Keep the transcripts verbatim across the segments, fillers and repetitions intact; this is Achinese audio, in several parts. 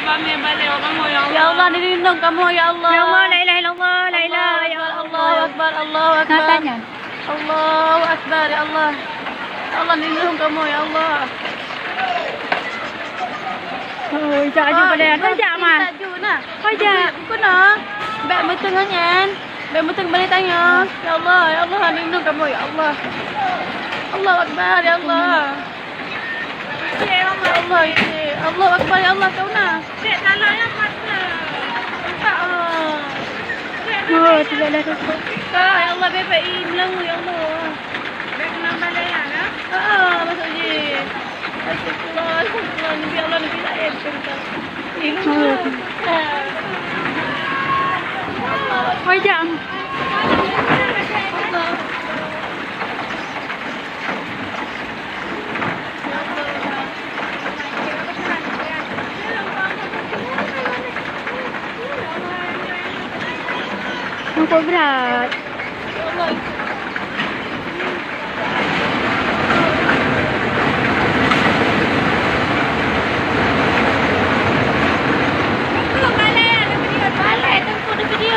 Kami balik kamu, ya Allah. Ya Allah, dilindung kamu, ya Allah. Ya Allah, la ilaha illallah, la ilaha illallah. Allahu Akbar, Allahu Akbar, Allahu Akbar. Nah, tanya. Allahu Akbar, ya Allah. Ya Allah, lindung kamu, ya Allah. Oh, jak, jak, ah, boleh. Ada jak, Man. Tak ju, nah. Kau jak. Bukan, nah. Bèk meuteung nyan. Bèk meuteung balik tanya. Ya Allah, ya Allah, lindung kamu, ya Allah. Allahu Akbar, ya Allah. Ya Allah, ya Allah. Allahu Akbar, ya Allah, kau nah. Cek, salah ya, mata. Nampak, ah. Oh, tidak ada rokok. Ah, ya Allah, bebek ini melanggu, ya Allah. Bebek menambah layan, ha? Ah, masuk je. Astagfirullah, astagfirullah. Nabi Allah, Nabi lain, sebentar. Ini. Oh, jam. Nampak berat.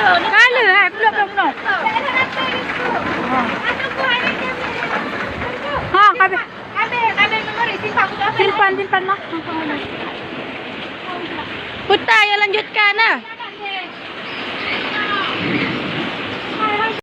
Kala, eh, peluk dong, no. Ha. Ha, ka abéh. Simpan, simpan lah. Putar, ya, lanjutkan, nah.